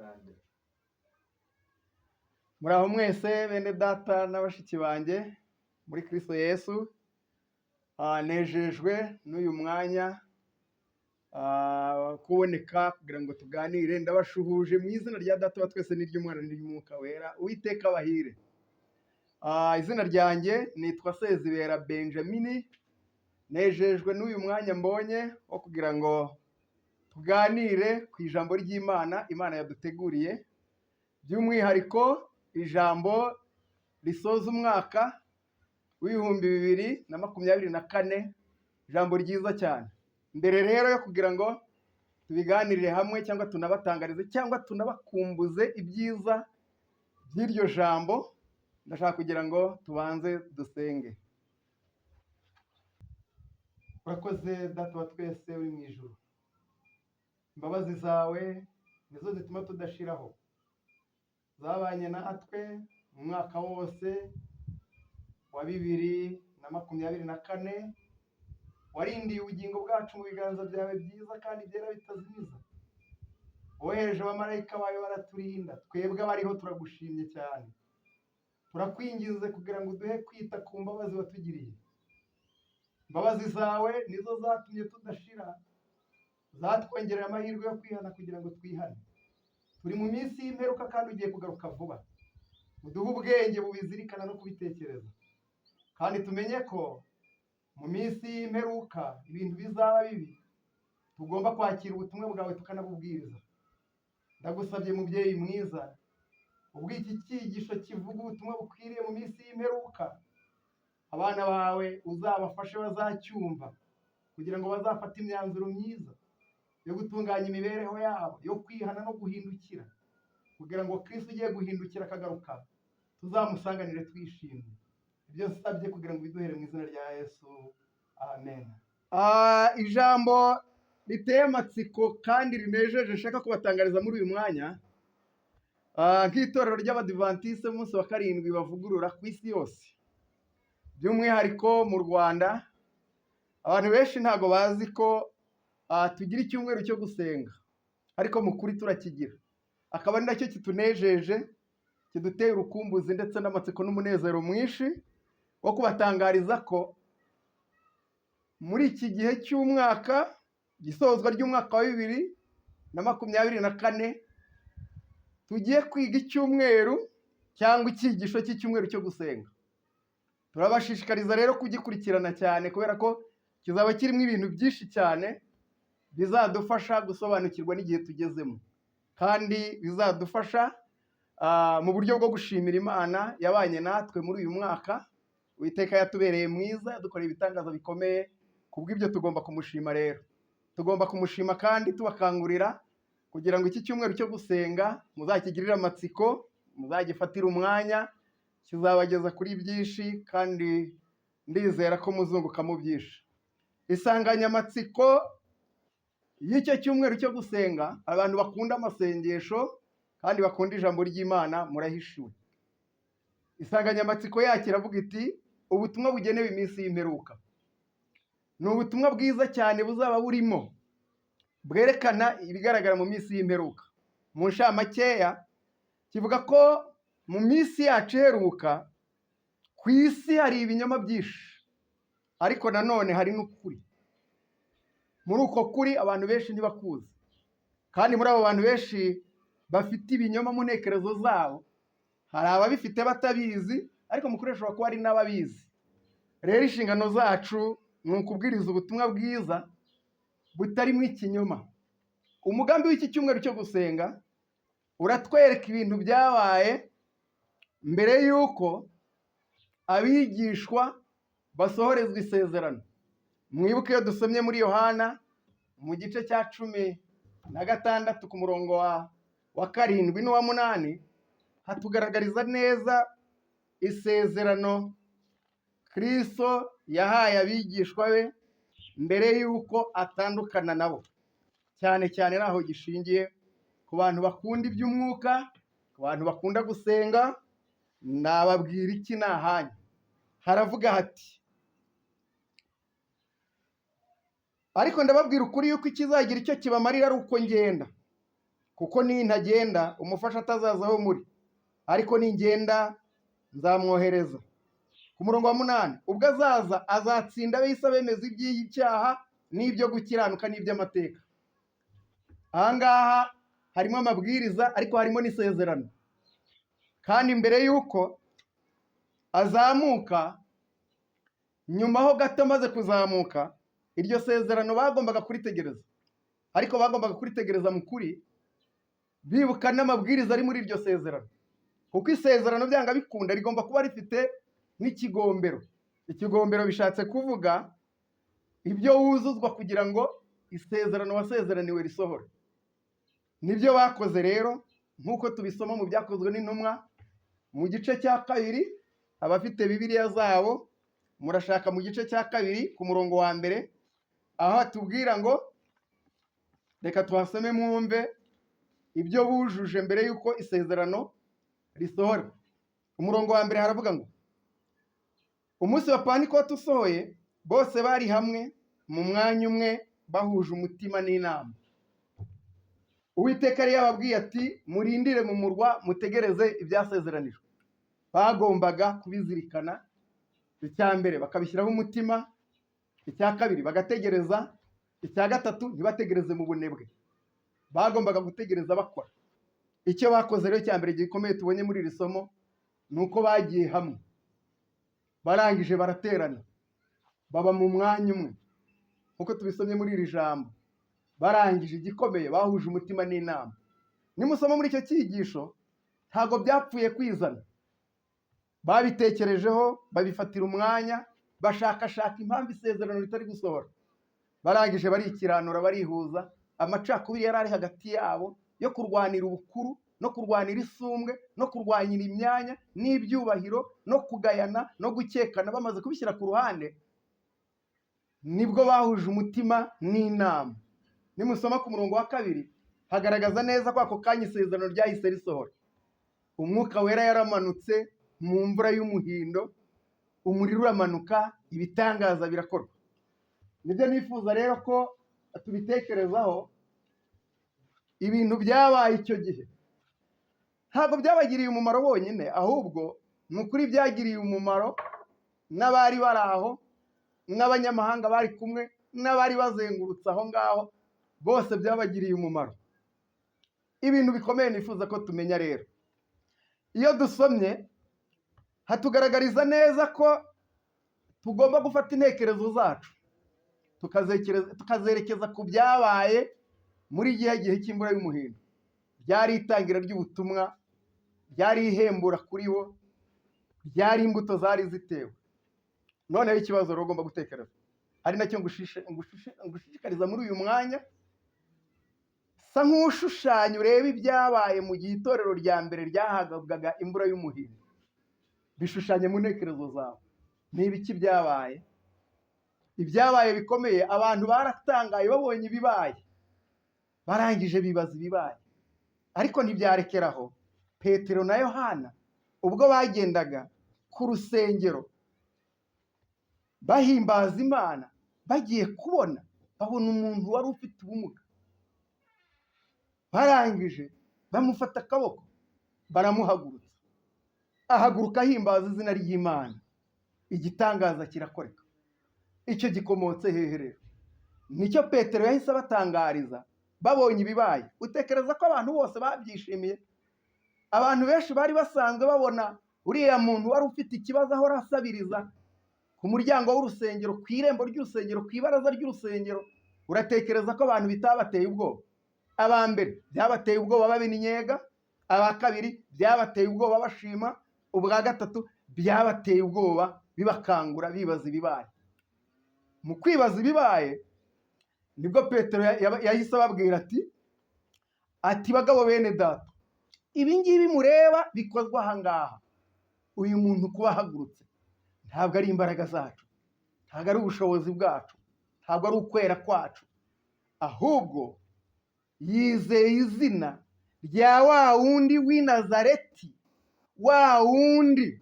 Tangira. Muraho mwese bene data na bashiki banjye muri Kristo Yesu. Nejejwe n'uyu mwanya kuboneka kugira ngo tuganire. Ndabashuhuje mu izina rya Data wa twese n'iry'Umwana n'iry'Umwuka Wera. Uwiteka abahire. Izina ryanjye nitwa Sezibera Benjamini. Nejejwe n'uyu mwanya mbonye wo kugira ngo tuganire ku ijambo ry'Imana Imana yaduteguriye, by'umwihariko ijambo risoza umwaka w'2024, ijambo ryiza cyane. Mbere rero yo kugira ngo tubiganirire hamwe cyangwa tunabatangarize cyangwa tunabakumbuze ibyiza by'iryo jambo, ndashaka kugira ngo tubanze dusenge. Urakoze Data wa twese uri mu ijuru, imbabazi zawe nizo zituma tudashiraho, zabanye natwe mu mwaka wose wa 2024, warindiye ubugingo bwacu mu biganza byawe byiza kandi byera bitazimiza, wohereje abamarayika bawe baraturinda, twebwe abariho turagushimye cyane, turakwinginze kugira ngo uduhe kwita ku mbabazi watugiriye. Imbabazi zawe nizo zatumye tudashira, zatwongereye amahirwe yo kwihana kugira ngo twihane. Turi mu minsi y'imperuka kandi ugiye kugaruka vuba. Uduhe ubwenge bubizirikana no kubitekereza, kandi tumenye ko mu minsi y'imperuka ibintu bizaba bibi, tugomba kwakira ubutumwa bwawe tukanabubwiriza. Ndagusabye mubyeyi mwiza, ubwo iki cyigisho kivuga ubutumwa bukwiriye mu minsi y'imperuka, abana bawe uzabafashe bazacyumva kugira ngo bazafate imyanzuro myiza yo gutunganya imibereho yabo, yo kwihana no guhindukira, kugira ngo Kristo ugiye guhindukira akagaruka tuzamusanganire twishimye. Ibyo nsabye kugira ngo biduhere mu izina rya Yesu, amen. Ijambo riteye amatsiko kandi rinejeje nshaka kubatangariza muri uyu mwanya, nk'itorero ry'Abadivantisite umunsi wa karindwi bavugurura ku isi yose, by'umwihariko mu Rwanda, abantu benshi ntabwo bazi ko tugira icyumweru cyo gusenga, ariko mu kuri turakigira, akaba ari nacyo kitunejeje, kiduteye urukumbuzi ndetse n'amatsiko n'umunezero mwinshi wo kubatangariza ko muri iki gihe cy'umwaka, isozwa ry'umwaka wa 2024, tugiye kwiga icyumweru cyangwa icyigisho cy'icyumweru cyo gusenga. Turabashishikariza rero kugikurikirana cyane kubera ko kizaba kirimo ibintu byinshi cyane bizadufasha gusobanukirwa n'igihe tugezemo, kandi bizadufasha mu buryo bwo gushimira Imana yabanye natwe muri uyu mwaka. Uwiteka yatubereye mwiza, yadukoreye ibitangaza bikomeye, kubw'ibyo tugomba kumushima rero. Tugomba kumushima kandi tubakangurira kugira ngo iki cyumweru cyo gusenga muzakigirire amatsiko, muzagifatire umwanya, kizabageza kuri byinshi kandi ndizera ko muzungukamo byinshi. Insanganyamatsiko y'icyo cyumweru cyo gusenga, abantu bakunda amasengesho kandi bakunda ijambo ry'Imana murahishiwe. Insanganyamatsiko yacyo iravuga iti ubutumwa bugenewe iminsi y'imperuka. Ni ubutumwa bwiza cyane buzaba burimo bwerekana ibigaragara mu minsi y'imperuka. Mu ncamakeya kivuga ko mu minsi yacu iheruka ku isi hari ibinyoma byinshi, ariko nanone hari n'ukuri. Muri uko kuri abantu benshi ntibakuzi, kandi muri abo bantu benshi bafite ibinyoma mu ntekerezo zabo, hari ababifite batabizi, ariko mu kuri hashobora kuba hari n'ababizi. Rero inshingano zacu ni ukubwiriza ubutumwa bwiza butarimo ikinyoma. Umugambi w'iki cyumweru cyo gusenga uratwereka ibintu byabaye mbere y'uko abigishwa basohorezwa isezerano. Mwibuke iyo dusomye muri Yohana mu gice cya 16 ku murongo wa 7 n'uwa 8, hatugaragariza neza isezerano Kristo yahaye abigishwa be mbere y'uko atandukana nabo. Cyane cyane naho gishingiye ku bantu bakunda iby'umwuka, ku bantu bakunda gusenga, nababwira iki nahanyu. Haravuga hati ariko ndababwira ukuri yuko ikizagira icyo kibamarira ari uko ngenda, Kuko nintagenda umufasha atazaza aho muri, ariko ningenda nzamwohereza. Ku murongo wa 8, ubwo azaza azatsinda ab'isi abemeza iby'icyaha n'ibyo gukiranuka n'iby'amateka. Aha ngaha harimo amabwiriza ariko harimo n'isezerano. Kandi mbere y'uko azamuka, nyuma ho gato amaze kuzamuka, iryo sezerano bagombaga kuritegereza, ariko bagombaga kuritegereza mu kuri, bibuka n'amabwiriza ari muri iryo sezerano, kuko isezerano byanga bikunda rigomba kuba rifite n'ikigombero. Ikigombero bishatse kuvuga ibyo wuzuzwa kugira ngo isezerano wasezeraniwe risohore. Nibyo bakoze rero, nk'uko tubisoma mu Byakozwe n'Intumwa mu gice cya 2. Abafite Bibiliya zabo murashaka mu gice cya 2 ku murongo wa 1, aho atubwira ngo, reka tuhasome mwumve ibyo bujuje mbere y'uko isezerano risohora. Umurongo wa 1 haravuga ngo: "Umunsi wa Pantekote usohoye, bose bari hamwe mu mwanya umwe, bahuje umutima n'inama. Uwiteka yari yababwiye ati: 'Murindire mu murwa, mutegereze ibyasezeranijwe.'" Bagombaga kubizirikana. Icya mbere, bakabishyiraho umutima; icya kabiri, bagategereza; icya gatatu, ntibategereze mu bunebwe, bagombaga gutegereza bakora. Icyo bakoze rero cya mbere gikomeye tubonye muri iri somo ni uko bagiye hamwe, barangije baraterana, baba mu mwanya umwe, nk'uko tubisomye muri iri jambo. Barangije, igikomeye, bahuje umutima n'inama. Nimusoma muri icyo cyigisho, ntabwo byapfuye kwizana. Babitekerejeho, babifatira umwanya, bashakashaka impamvu isezerano ritari gusohora. Barangije barikiranura, barihuza. Amacakubiri yari ari hagati yabo yo kurwanira ubukuru no kurwanira isumbwe no kurwanyira imyanya n'ibyubahiro no kugayana no gukekana, bamaze kubishyira ku ruhande, nibwo bahuje umutima n'inama. Nimusoma ku murongo wa 2, hagaragaza neza ko ako kanya isezerano ryahise risohora. Umwuka Wera yaramanutse mu mvura y'umuhindo, umuriro uramanuka, ibitangaza birakorwa. Nibyo nifuza rero ko tubitekerezaho. Ibintu byabaye icyo gihe ntabwo byabagiriye umumaro bonyine, ahubwo ni ukuri byagiriye umumaro n'abari bari aho, n'abanyamahanga bari kumwe, n'abari bazengurutse aho ngaho, bose byabagiriye umumaro. Ibintu bikomeye nifuza ko tumenya rero, iyo dusomye hatugaragariza neza ko tugomba gufata intekerezo zacu tukazerekeza ku byabaye muri gihe gihe cy'imvura y'umuhindo. Byari itangira ry'ubutumwa, byari ihembura kuri bo, byari imbuto zari zitewe. Noneho ikibazo rero ugomba gutekereza, ari nacyo ngushishikariza muri uyu mwanya: sa nk'ushushanya, urebe ibyabaye mu gihe itorero rya mbere ryahabwaga imvura y'umuhindo. Bishushanye mu ntekerezo zawe. Ni ibiki byabaye? Ibyabaye bikomeye, abantu baratangaye babonye ibibaye, barangije bibaza ibibaye. Ariko ntibyarekeraho. Petero na Yohana ubwo bagendaga ku rusengero bahimbaza Imana, bagiye kubona babona umuntu wari ufite ubumuga. Barangije bamufata akaboko, baramuhagurutsa, ahaguruka ahimbaza izina ry'Imana. Igitangaza kirakoreka. Icyo gikomotse hehe rero? Nicyo Petero yahise abatangariza babonye ibibaye. Utekereza ko abantu bose babyishimiye? Abantu benshi bari basanzwe babona uriya muntu wari ufite ikibazo ahora asabiriza ku muryango w'urusengero, ku irembo ry'urusengero, ku ibaraza ry'urusengero, uratekereza ko abantu bitabateye ubwoba? Aba mbere byabateye ubwoba babininyega, aba kabiri byabateye ubwoba bashima, ubwa gatatu byabateye ubwoba bibakangura bibaza ibibaye. Mu kwibaza ibibaye nibwo Petero yahise ababwira ati: "Bagabo bene data, ibi ngibi mureba bikozwe aha ngaha, uyu muntu kuba ahagurutse ntabwo ari imbaraga zacu, ntabwo ari ubushobozi bwacu, ntabwo ari ukwera kwacu, ahubwo yizeye izina rya wa wundi w'i Nazareti, wa wundi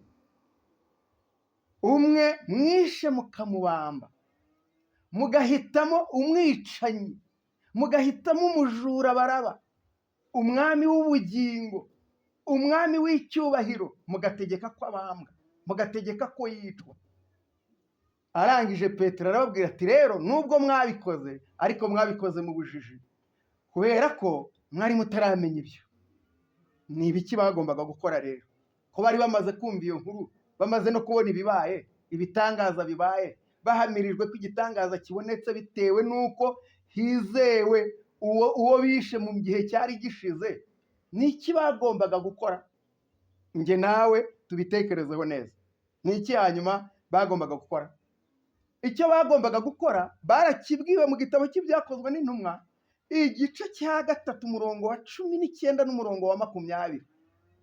umwe mwishe mukamubamba, mugahitamo umwicanyi, mugahitamo umujura Baraba." Umwami w'ubugingo, Umwami w'icyubahiro, mugategeka ko abambwa, mugategeka ko yicwa. Arangije Petero arababwira ati: "Rero nubwo mwabikoze, ariko mwabikoze mu bujiji, kubera ko mwari mutaramenya ibyo." Ni ibiki bagombaga gukora rero? Ko bari bamaze kumva iyo nkuru, bamaze no kubona ibibaye, ibitangaza bibaye, bahamirijwe ko igitangaza kibonetse bitewe n'uko hizewe uwo bishe mu gihe cyari gishize, ni iki bagombaga gukora? Njye nawe tubitekerezeho neza. Ni iki hanyuma bagombaga gukora? Icyo bagombaga gukora barakibwiwe mu gitabo cy'Ibyakozwe n'Intumwa, igice cya 3, umurongo wa 19 n'umurongo wa 20.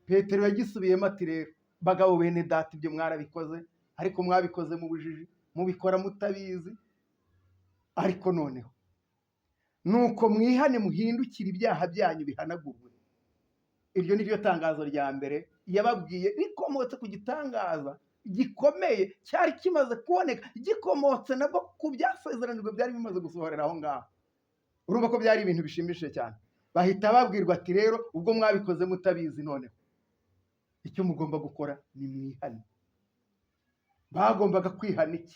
Petero yagisubiyemo ati: "Rero bagabo bene data, ibyo mwarabikoze, ariko mwabikoze mu bujiji, mubikora mutabizi. Ariko noneho nuko mwihane, muhindukire, ibyaha byanyu bihanagurwe." Iryo ni ryo tangazo rya mbere yababwiye, rikomotse ku gitangaza gikomeye cyari kimaze kuboneka, gikomotse nabwo ku byasezeranijwe byari bimaze gusohorera aho ngaho. Urumva ko byari ibintu bishimishije cyane. Bahita babwirwa ati: "Rero ubwo mwabikoze mutabizi, noneho icyo mugomba gukora ni mwihane." Bagombaga kwihana iki?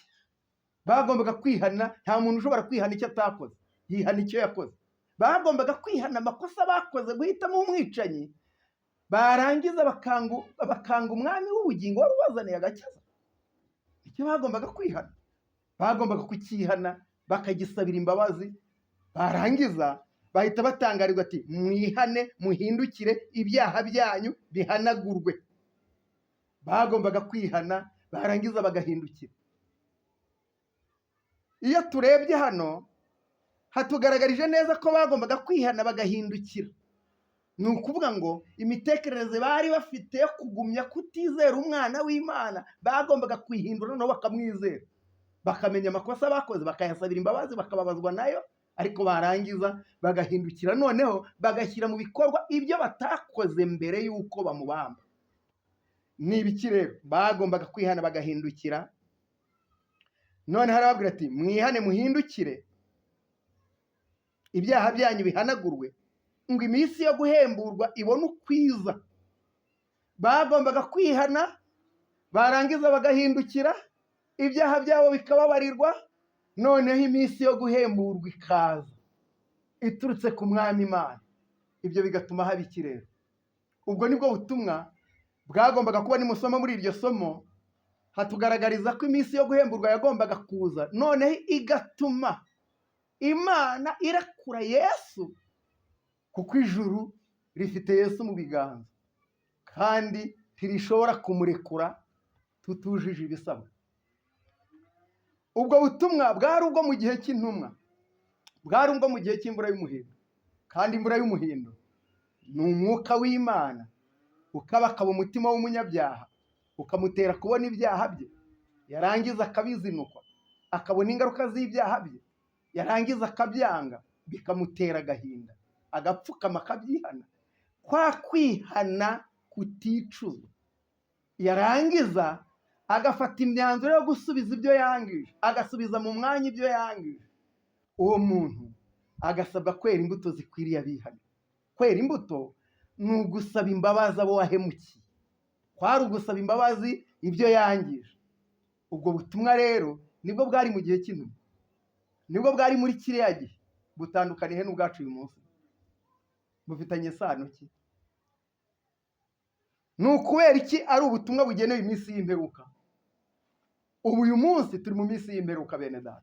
Bagombaga kwihana, nta muntu ushobora kwihana icyo atakoze, yihana icyo yakoze. Bagombaga kwihana amakosa bakoze, guhitamo umwicanyi, barangiza bakanga Umwami w'ubugingo wari ubazaniye agakiza. Icyo bagombaga kwihana, bagombaga kukihana, bakagisabira imbabazi. Barangiza bahita batangarirwa ati: "Mwihane, muhindukire, ibyaha byanyu bihanagurwe." Bagombaga kwihana, barangiza bagahindukira. Iyo turebye hano, hatugaragarije neza ko bagombaga kwihana bagahindukira. Ni ukuvuga ngo imitekerereze bari bafite yo kugumya kutizera Umwana w'Imana bagombaga kuyihindura, noneho bakamwizera, bakamenya amakosa bakoze, bakayasabira imbabazi, bakababazwa nayo, ariko barangiza bagahindukira, noneho bagashyira mu bikorwa ibyo batakoze mbere y'uko bamubamba. Ni ibiki rero? Bagombaga kwihana bagahindukira. Noneho arababwira ati: "Mwihane, muhindukire, ibyaha byanyu bihanagurwe, ngo iminsi yo guhemburwa ibone ukwiza." Bagombaga kwihana, barangiza bagahindukira, ibyaha byabo bikababarirwa, noneho iminsi yo guhemburwa ikaza iturutse ku Mwami Imana. Ibyo bigatuma haba iki rero? Ubwo nibwo butumwa bwagombaga kuba. Nimusoma muri iryo somo, hatugaragariza ko iminsi yo guhemburwa yagombaga kuza, noneho igatuma Imana irekura Yesu, kuko ijuru rifite Yesu mu biganza kandi ntirishobora kumurekura tutujuje ibisabwa. Ubwo butumwa bwari ubwo mu gihe cy'intumwa, bwari ubwo mu gihe cy'imvura y'umuhindo. Kandi imvura y'umuhindo ni umwuka w'Imana ukabakaba umutima w'umunyabyaha, ukamutera kubona ibyaha bye, yarangiza akabizinukwa, akabona ingaruka z'ibyaha bye, yarangiza akabyanga, bikamutera agahinda, agapfukama akabyihana, kwa kwihana kuticuza, yarangiza agafata imyanzuro yo gusubiza ibyo yangije, agasubiza mu mwanya ibyo yangije. Uwo muntu agasabwa kwera imbuto zikwiriye abihana. Kwera imbuto ni ugusaba imbabazi abo wahemukiye, kwari ugusaba imbabazi ibyo yangije. Ubwo butumwa rero nibwo bwari mu gihe cy'intumwa, nibwo bwari muri kiriya gihe. Butandukaniye n'ubwacu uyu munsi? Bufitanye isano ki? Ni ukubera iki ari ubutumwa bugenewe iminsi y'imperuka? Ubu uyu munsi turi mu minsi y'imperuka, bene data.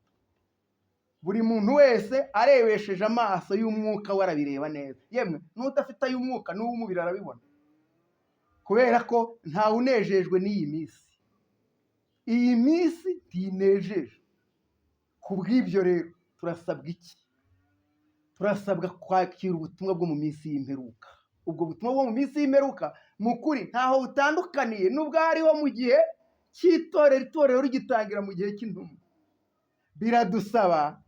Buri muntu wese arebesheje amaso y'umwuka we arabireba neza, yemwe n'udafite ay'umwuka n'uw'umubiri arabibona, kubera ko ntawe unejejwe n'iyi minsi. Iyi minsi ntinejeje. Ku bw'ibyo rero turasabwa iki? Turasabwa kwakira ubutumwa bwo mu minsi y'imperuka. Ubwo butumwa bwo mu minsi y'imperuka, mu kuri, ntaho butandukaniye n'ubwariho mu gihe cy'itorero, itorero rigitangira mu gihe cy'intumwa. Biradusaba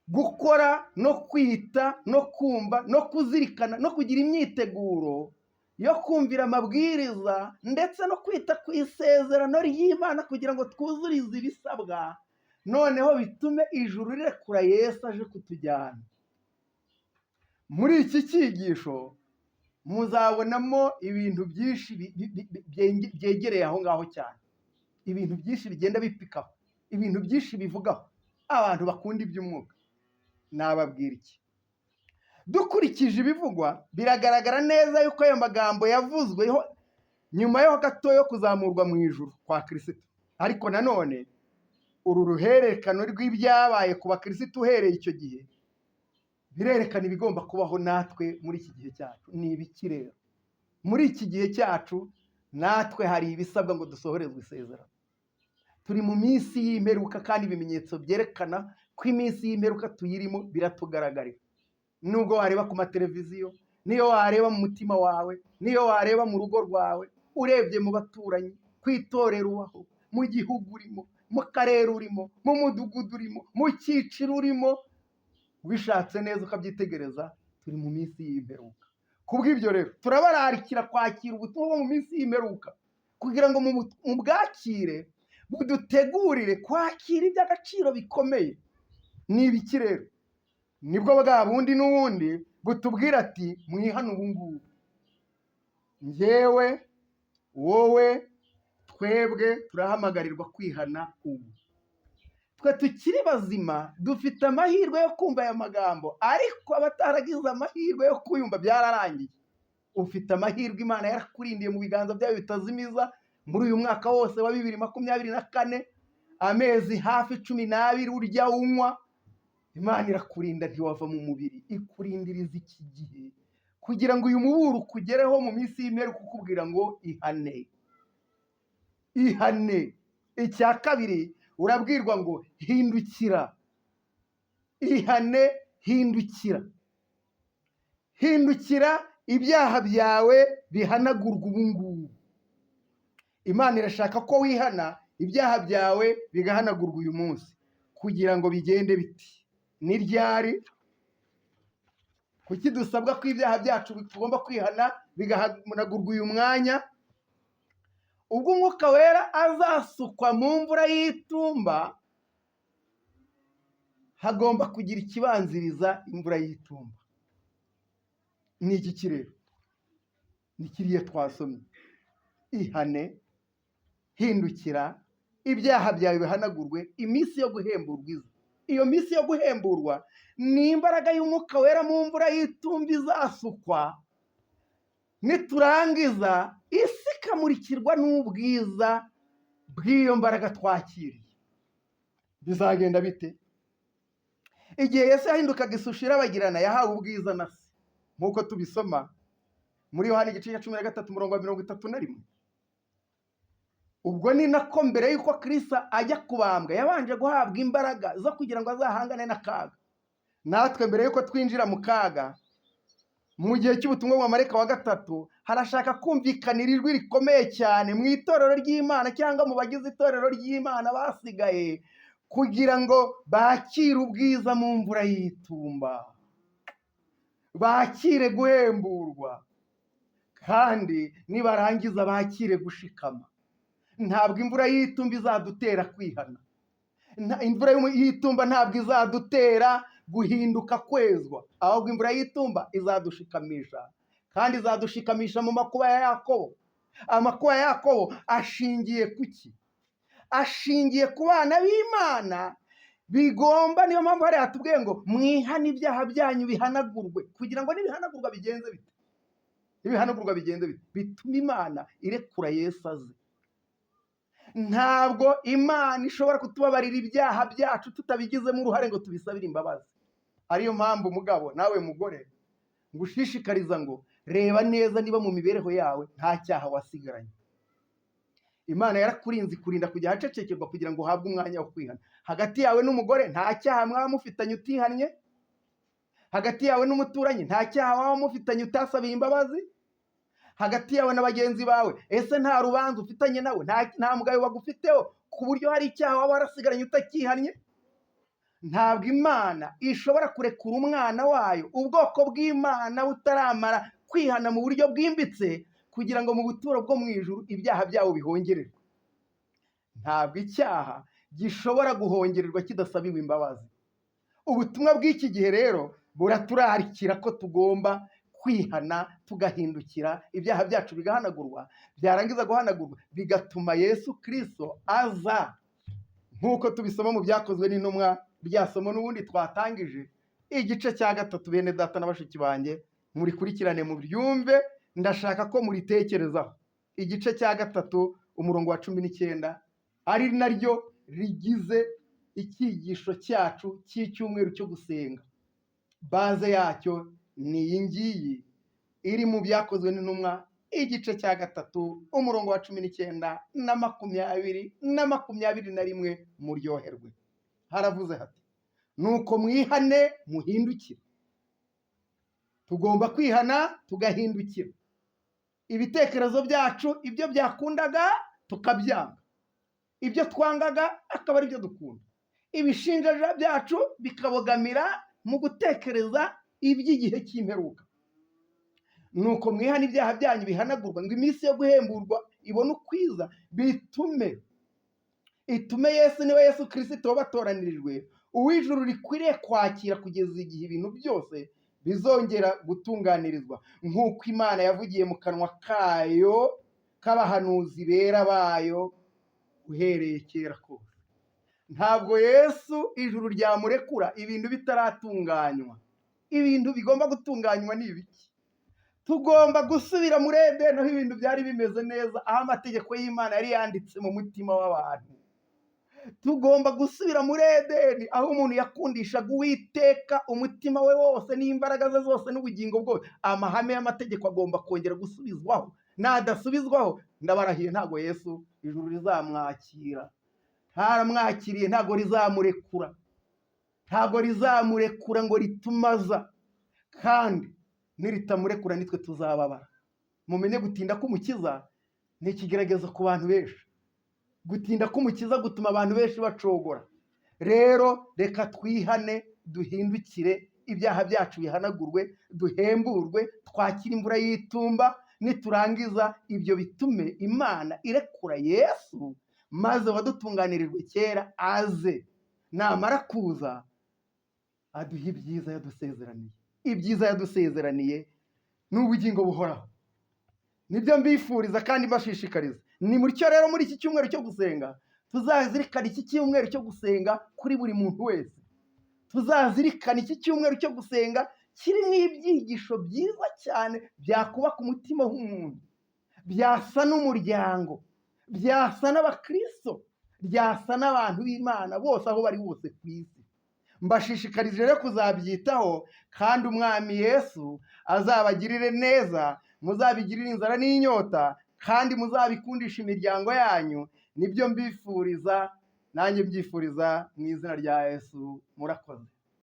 gukora no kwita no kumva no kuzirikana no kugira imyiteguro yo kumvira amabwiriza, ndetse no kwita ku isezerano ry'Imana, kugira ngo twuzurize ibisabwa, noneho bitume ijuru rirekura Yesu aje kutujyana. Muri iki cyigisho muzabonamo ibintu byinshi byegereye aho ngaho cyane, ibintu byinshi bigenda bipikaho, ibintu byinshi bivugaho. Abantu bakunda iby'umwuka, nababwira iki? Dukurikije ibivugwa, biragaragara neza yuko ayo magambo yavuzweho nyuma yo gato yo kuzamurwa mu ijuru kwa Kirisito. Ariko nanone uru ruhererekane rw'ibyabaye ku bakirisitu uhereye icyo gihe birerekana ibigomba kubaho natwe muri iki gihe cyacu. Ni ibiki rero? Muri iki gihe cyacu natwe hari ibisabwa ngo dusohorezwe isezerano. Turi mu minsi y'imperuka, kandi ibimenyetso byerekana ko iminsi y'imperuka tuyirimo biratugaragarira. Nubwo wareba ku mateleviziyo, niyo wareba mu mutima wawe, niyo wareba mu rugo rwawe, urebye mu baturanyi, ku itorero ubaho, mu gihugu urimo, mu karere urimo, mu mudugudu urimo, mu cyiciro urimo, ubishatse neza ukabyitegereza, turi mu minsi y'imperuka. Kubw'ibyo rero turabararikira kwakira ubutumwa bwo mu minsi y'imperuka kugira ngo mu bwakire budutegurire kwakira iby'agaciro bikomeye. Ni ibiki rero? Nibwo bwa bundi n'ubundi butubwira ati: "Mwihane ubu ngubu." Njyewe, wowe, twebwe turahamagarirwa kwihana ubu. Twe tukiri bazima dufite amahirwe yo kumva aya magambo, ariko abataragize amahirwe yo kuyumva byararangiye. Ufite amahirwe, Imana yarakurindiye mu biganza byayo bitazimiza muri uyu mwaka wose wa 2024, amezi hafi 12 urya, unywa, Imana irakurinda ntiwava mu mubiri, ikurindiriza iki gihe kugira ngo uyu muburo ukugereho mu minsi y'imperuka ukubwira ngo: "Ihane, ihane." Icya kabiri, urabwirwa ngo: "Hindukira." Ihane, hindukira, hindukira, ibyaha byawe bihanagurwa ubu ngubu. Imana irashaka ko wihana, ibyaha byawe bigahanagurwa uyu munsi. Kugira ngo bigende biti? Ni ryari? Kuki dusabwa ko ibyaha byacu tugomba kwihana bigahanagurwa uyu mwanya? Ubwo Umwuka Wera azasukwa mu mvura y'itumba, hagomba kugira ikibanziriza imvura y'itumba. Ni iki rero? Ni kiriya twasomye: ihane, hindukira, ibyaha byawe bihanagurwe, iminsi yo guhemburwa iza. Iyo minsi yo guhemburwa ni imbaraga y'Umwuka Wera mu mvura y'itumba izasukwa, niturangiza isi ikamurikirwa n'ubwiza bw'iyo mbaraga twakiriye. Bizagenda bite? Igihe Yesu yahindukaga ishusho irabagirana, yahawe ubwiza na Se, nk'uko tubisoma muri Yohani igice cya 13, umurongo wa 31. Ubwo ni nako mbere y'uko Kirisa ajya kubambwa yabanje guhabwa imbaraga zo kugira ngo azahangane n'akaga. Natwe mbere y'uko twinjira mu kaga mu gihe cy'ubutumwa bwa marayika wa gatatu, harashaka kumvikanira ijwi rikomeye cyane mu itorero ry'Imana cyangwa mu bagize itorero ry'Imana basigaye, kugira ngo bakire ubwiza mu mvura y'itumba, bakire guhemburwa, kandi nibarangiza bakire gushikama. Ntabwo imvura y'itumba izadutera kwihana. Imvura y'itumba ntabwo izadutera guhinduka, kwezwa, ahubwo imvura y'itumba izadushikamisha, kandi izadushikamisha mu makuba ya Yakobo. Amakuba ya Yakobo ashingiye ku ki? Ashingiye ku bana b'Imana. Bigomba, niyo mpamvu hariya hatubwiye ngo: "Mwihane, ibyaha byanyu bihanagurwe." Kugira ngo nibihanagurwa bigenze bite? Nibihanagurwa bigenze bite? Bituma Imana irekura Yesu aze. Ntabwo Imana ishobora kutubabarira ibyaha byacu tutabigizemo uruhare ngo tubisabire imbabazi. Ariyo mpamvu, mugabo nawe mugore, ngushishikariza ngo reba neza niba mu mibereho yawe nta cyaha wasigaranye. Imana yarakurinze, ikurinda kujya ahacecekerwa kugira ngo uhabwe umwanya wo kwihana. Hagati yawe n'umugore nta cyaha mwaba mufitanye utihannye? Hagati yawe n'umuturanyi nta cyaha waba mufitanye utasabiye imbabazi? Hagati yawe na bagenzi bawe, ese nta rubanza ufitanye nawe, nta mugayo bagufiteho ku buryo hari icyaha waba warasigaranye utakihannye? Ntabwo Imana ishobora kurekura umwana wayo ubwoko bw'Imana butaramara kwihana mu buryo bwimbitse, kugira ngo mu buturo bwo mu ijuru ibyaha byabo bihongererwe. Ntabwo icyaha gishobora guhongererwa kidasabiwe imbabazi. Ubutumwa bw'iki gihe rero Buraturarikira ko tugomba kwihana, tugahindukira, ibyaha byacu bigahanagurwa, byarangiza guhanagurwa bigatuma Yesu Kirisito aza, nk'uko tubisoma mu Byakozwe n'Intumwa, rya somo n'ubundi twatangije, igice cya 3. Bene data na bashiki banjye, murikurikirane, muryumve, ndashaka ko muritekerezaho. Igice cya 3, umurongo wa 19, ari naryo rigize icyigisho cyacu cy'icyumweru cyo gusenga. Base yacyo ni iyi ngiyi iri mu Byakozwe n'Intumwa, igice cya 3, umurongo wa 19 na 20 na 21. Muryoherwe. Haravuze hati: "Nuko mwihane, muhindukire." Tugomba kwihana, tugahindukira ibitekerezo byacu, ibyo byakundaga tukabyanga, ibyo twangaga akaba ari byo dukunda, ibishinja byacu bikabogamira mu gutekereza iby'igihe cy'imperuka. "Nuko mwihane, ibyaha byanyu bihanagurwa, ngo iminsi yo guhemburwa ibone ukwiza, bitume itume Yesu, niwe Yesu Kirisito wabatoranirijwe, uw'ijuru rikwiriye kwakira kugeza igihe ibintu byose bizongera gutunganirizwa, nk'uko Imana yavugiye mu kanwa kayo k'abahanuzi bera bayo uhereye kera kose." Ntabwo Yesu ijuru ryamurekura ibintu bitaratunganywa. Ibintu bigomba gutunganywa ni ibiki? Tugomba gusubira muri Edeni, aho ibintu byari bimeze neza, aho amategeko y'Imana yari yanditse mu mutima w'abantu. Tugomba gusubira muri Edeni, aho umuntu yakundishaga Uwiteka umutima we wose n'imbaraga ze zose n'ubugingo bwose. Amahame y'amategeko agomba kongera gusubizwaho. Nadasubizwaho, ndabarahiye, ntabwo Yesu ijuru rizamwakira. Ntaramwakiriye, ntabwo rizamurekura, ntabwo rizamurekura ngo ritumaza. Kandi niritamurekura, nitwe tuzababara. Mumenye, gutinda k'Umukiza ni ikigeragezo ku bantu benshi. Gutinda k'Umukiza gutuma abantu benshi bacogora. Rero reka twihane, duhindukire, ibyaha byacu bihanagurwe, duhemburwe, twakire imvura y'itumba. Niturangiza ibyo, bitume Imana irekura Yesu, maze wadutunganirijwe kera aze. Namara kuza, aduha ibyiza yadusezeraniye. Ibyiza yadusezeraniye ni ubugingo buhoraho. Nibyo mbifuriza kandi mbashishikariza. Ni mutyo rero, muri iki cyumweru cyo gusenga, tuzazirikana iki cyumweru cyo gusenga kuri buri muntu wese. Tuzazirikana iki cyumweru cyo gusenga kirimo ibyigisho byiza cyane byakubaka umutima w'umuntu, byasa n'umuryango, byasa n'abakristo, byasa n'abantu b'Imana bose aho bari hose ku isi. Mbashishikarije rero kuzabyitaho, kandi Umwami Yesu azabagirire neza. Muzabigirire inzara n'inyota, kandi muzabikundisha imiryango yanyu. Nibyo mbifuriza, nanjye mbyifuriza mu izina rya Yesu. Murakoze.